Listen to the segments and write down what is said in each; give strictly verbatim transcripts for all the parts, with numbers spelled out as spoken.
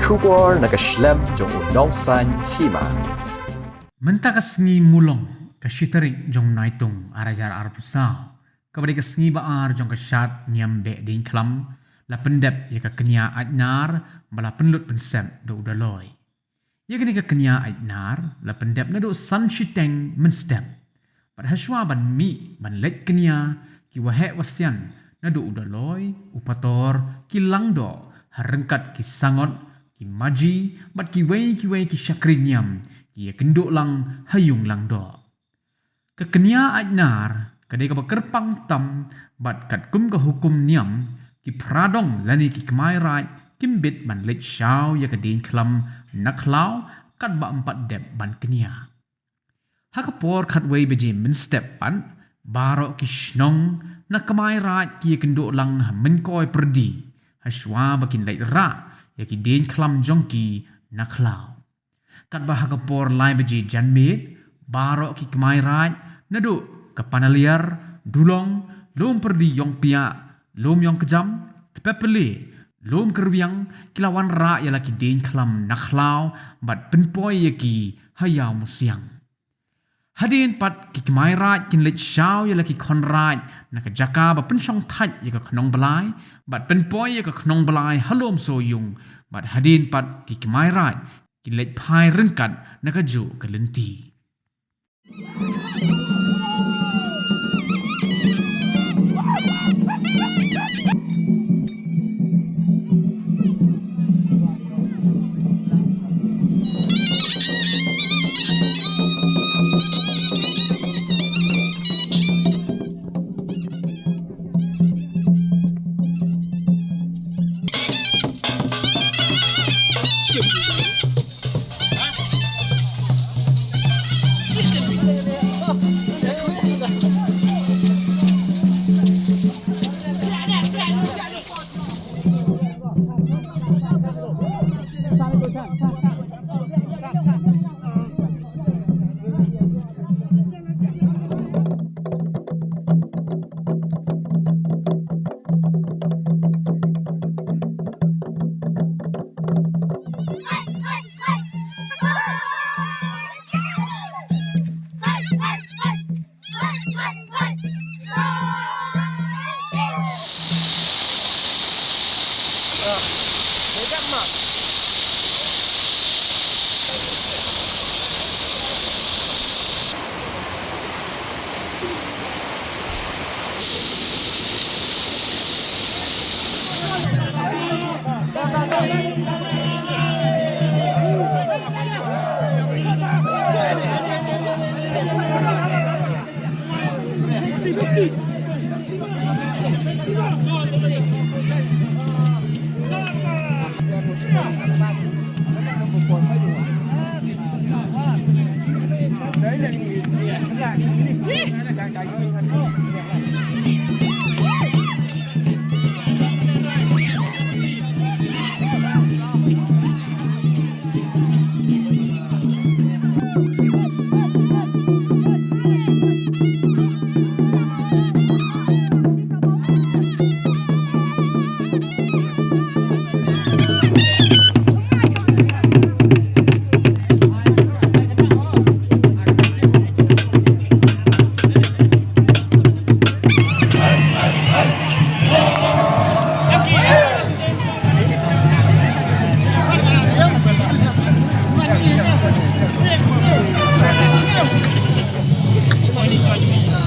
Khubor na ka shlem jong u Nongsaiñ Hima. Mynta ka sngi Mulong, ka shi tarik jong Naitung, ar hajar arphew saw, kaba dei ka sngi ba ar jong ka shad niam beh dieng khlam, la pyndep ïa ka kñia Aitnar ba la pynlut pynsep da u Daloi. Ïa kane ka kñia Aitnar la pyndep naduh san shiteng mynstep. Bad hashwa ban mih ban leit kñia, ki waheh wasian naduh u Daloi, u Pator, ki Langdoh, ha ryngkat ki Sangot, ki Maji, bad kiwei kiwei ki shakri niam, ki ïakynduh lang ha ïung Langdoh. Ka kñia Aitnar ka dei kaba kyrpang tam, bad katkum ka hukum niam, ki phradong lane ki kmai raid kim bit ban leit shaw ïa ka dieng khlam na khlaw katba ym pat dep ban kñia. Ha ka por khatwei baje mynstep pat, baroh ki shnong na kmai raid ki ïakynduh lang ha Mynkoi Pyrdi, hashwa ba kin leit rah ïa ki dieng khlam jong ki na khlaw. Katba ha ka por lai baje janmiet, baroh ki kmai raid naduh ka Panaliar, Dulong, Lum Pyrdi Ïongpiah, Lum Ïongkjam, Tpepele, Lum Kyrwiang, ki la wanrah ïa la ki dieng khlam na khlaw bad pynpoi ïa ki ha Ïawmusiang. Hadien pat ki kmai raid kin leit shaw ïa la ki khon raid na ka jaka ba pynshongthait ïa ka Khnong Blai, bad pynpoi ïa ka Khnong Blai ha Lum Sohiong, bad hadien pat ki kmai raid kin leit phai ryngkat na kajuh ka lynti.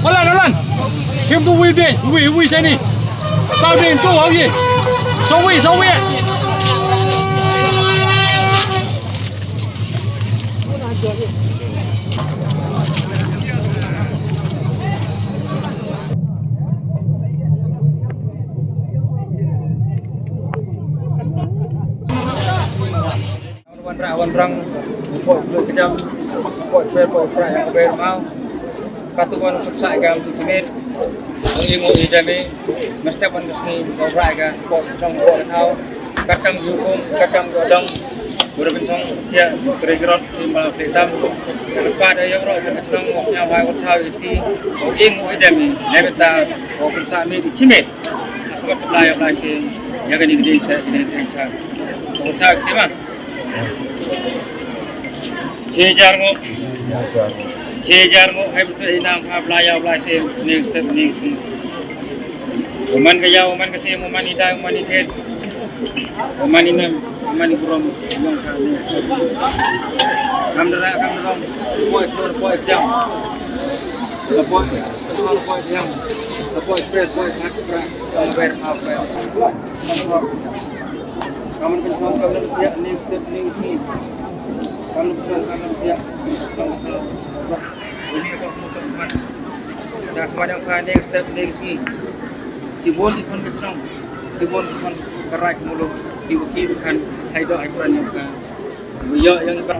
Olan, Olan. Kim tu wi be, wi, wi sini. Kau din tu, au ye. Sawi, sawi. Wanrah wanrang, pok pok kejam, pok per pok pra yang ber mau. Katu wan suksa gam tu jemit. Ong ing ong idam i, mesti wan kesni, kau rai ka, pok tong pok tau. Katang hukum, katang godong. Guru bensong, tia, kere gerot, lima pelitam. Lepas dah yang rok, kena senang, wak nyawai, wak tau, isti. Ong ing ong idam i, nebeta, kau pensa mi di jemit. Aku kat pelai, pelai sing. Ya kani kini sa, kini kini sa. Kau sa, kini mah. Shi hajar nguh. Shi hajar nguh, hei btut hi nang pha Blai ïa Blai Syiem, ning step ning sni. U man ka ïaw, u man ka syiem, u man i dai, u man i thied. U man i nam, u man i burom, ïong ka ning. Kam dara, kam dara. Poi klur, poi jam. Poi, poi jam. Poi pres, poi khat, prak, poi ber, poi ber. Kaman kan song kaman tiak ni step ni sini. Kaman kan song kaman tiak. Dah kaman yang kan ni step ni sini. Cibun ikon kan song. Cibun ikon karai kemulu. Di bukit kan hai do hai kuran yang kan. Wi yo yang ikan.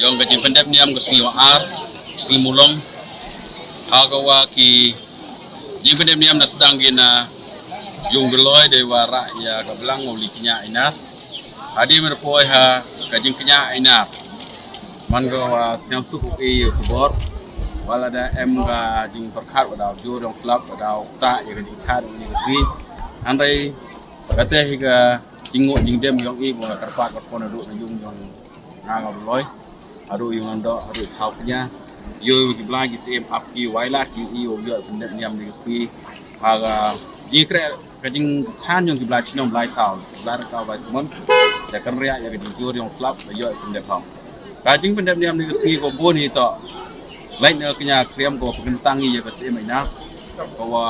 Ïong ka jingpyndep niam ka sngi Wah Ar, sngi Mulong. Ha ka wa ki jingpyndep niam da sdang ki na yung Geloi dei wa rah ïa ka blang u li kñia Ainar. Hadien ba poi ha ka jingkñia Ainar. Man ka wa sngewsuk u e ïa u bor. Wa la da em ka jingpyrkhat wa da u jur ïong slap wa da u ta ïa ka jingchat u ni ka sngi. Hynrei kata hi ka jingnguh jingdem ïong i ba nga kyrpad ka pon haduh na yung ïong nga nga Blai. Haduh ïong nga doh haduh thaw kñia. Ïoh ki Blai ki Syiem ap ki wai lad ki i u ïoh pyndep niam ni ka sngi. Ha ka jingkhreh ka jingchan ïong ki Blai chnong Blai thaw Blai rakaw Blai smon. Da kan riak ïa ka jingjur ïong slap da ïoh pyndep haw. Ka jingpyndep niam ni ka sngi ko bun hi to. Lait na kñia kriam ko pynkyntang ïa ka Syiem Ainar. Ko wa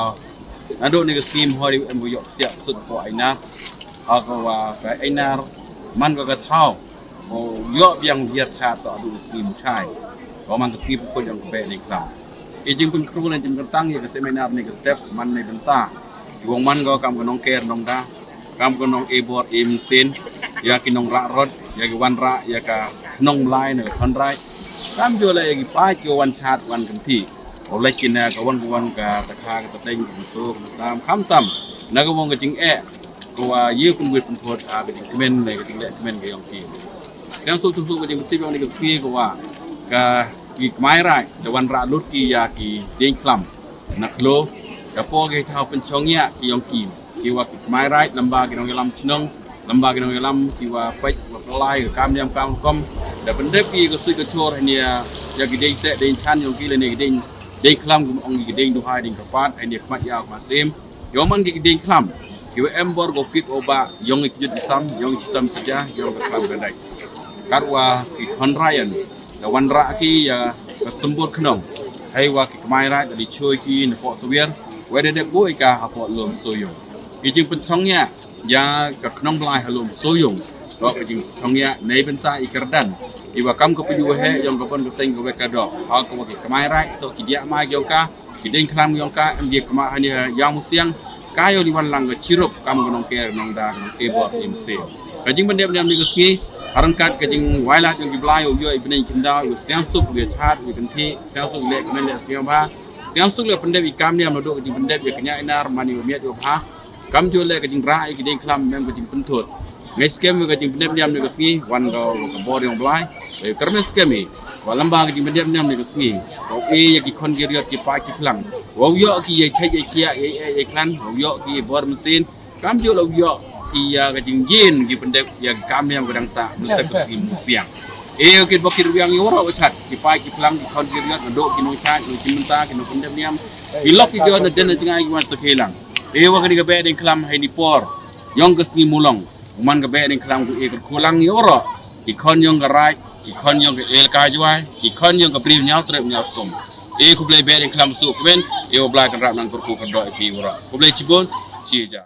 naduh ni ka sngi mhoi em ko ïoh siap sut ko Ainar. Ha ko wa ka Ainar man ko ka thaw. Ko ïoh biang biar cha to adu sngi muchai. Ko man ka sngi pukul ïong ka beh ni klam. I jingpynkhrul i jingpyntang ïa ka Syiem Ainar ni ka step man ni bynta. I wong man ko kam ka nongker nongda. Kam ka nong e bor e mynsiem. Ïa ki nong rah rot, ïa ki wan rah, ïa ka nong Blai na ka thon rai. Kam jooh la ïa ki paid ki wan chat wan kynti. Ko leit ki na ka wan ka wan ka takha ka tateng ka mynsiem ka mynsiem. Kam tam na ka wong ka jingeh. Ko wa ïa kum wit pynphot ha ka jingkmen ne ka jingleh kmen ka ïong ki. Sngewsuk sngewsuk ka jingpyntip ïong ni ka sngi ko wa ka ki kmai raij da wan rah lut ki ïa ki dieng khlam na khlo. Ka por ki thaw pynchong ïa ki ïong ki ki wa ki kmai raij lamba ki nongïalam chnong lamba ki nongïalam ki wa peit wa pynlai ka kam niam kam rukom da pyndep ki ka suit ka chor hynne ïa ki dieng teh dieng chan ïong ki lane ki dieng dieng khlam kum ong ki dieng duhai dieng kyrpad hynne khmat ïa khmat syiem. Ïong man ki dieng khlam ki wa em bor ko kit o ba ïong ki jut i sam ïong ki tam saja ïong ka khlam ka dai. Kat wa ki khon rayan da wan rah ki ïa ka symbol khnong. Hei wa ki kmai raij da li choi ki na poh sawiar wa da dep boi ka ha poh lum soyong. Ki jingpynchong ïa ïa ka khnong Blai ha lum soyong. Ko ka jingpynchong ïa nei bynta i kyrdan. I wa kam ka pynju wa he ïong ka bon ka teng ka wek ka dok ha ka wa ki kmai raij to ki diak mai ïong ka. Ki dieng khlam ïong ka em diak kma hani ha ïa musiang. Ka ïong li wan lang ka chirup kam ka nongker nongda ka nong e bor e mynsiem. Ka jingpyndep niam ni ka sngi. Harangkat ka jingwai lad ïong ki Blai ïong ïoh i bneng kim daw ïong siang suk ïong chat ïong kynti siang suk leh kmen leh sniaw bha. Siang suk leh pyndep i kam niam naduh ka jingpyndep ïong kñia Ainar mani ïong miat ïong bha. Kam jooh leh ka jingrah ïa ki dieng khlam mem ka jingpynthut. Ngai skhem ka jingpyndep niam ni ka sngi wan ka ka bor ïong Blai. Kyrmen skhem i wa lamba ka jingpyndep niam ni ka sngi. Wa e ïa ki khon ki riot ki paid ki phlang wa u ïoh ki ïa chait ïa kiak ïa ïa ïa klan wa u ïoh ki bor mynsiem. Kam jooh la u ïoh ki ïa ka jingïen ki pyndep ïa ka kam niam ka dang sah mynstep ka sngi musiang. E ïa ki bok ki rwiang ïa waroh wa chat ki paid ki phlang ki khon ki riot naduh ki nongchait ki nongchim bynta ki nongpyndep niam. Ki lok ki jooh na den na jngai ki wan sa kheilang. E wa kani ka beh dieng khlam hei ni por ïong ka sngi Mulong. U man ka beh dieng khlam ku e ka khulang ïa waroh. Ki khon ïong ka raij ki khon ïong ka elaka Jwai ki khon ïong ka briew ñiaw trep ñiaw skom. E khublei beh dieng khlam suk kmen e wa Blai kan rap nang kyrkhu kyrdoh ïa phi waroh. Khublei chibun. Chi jar.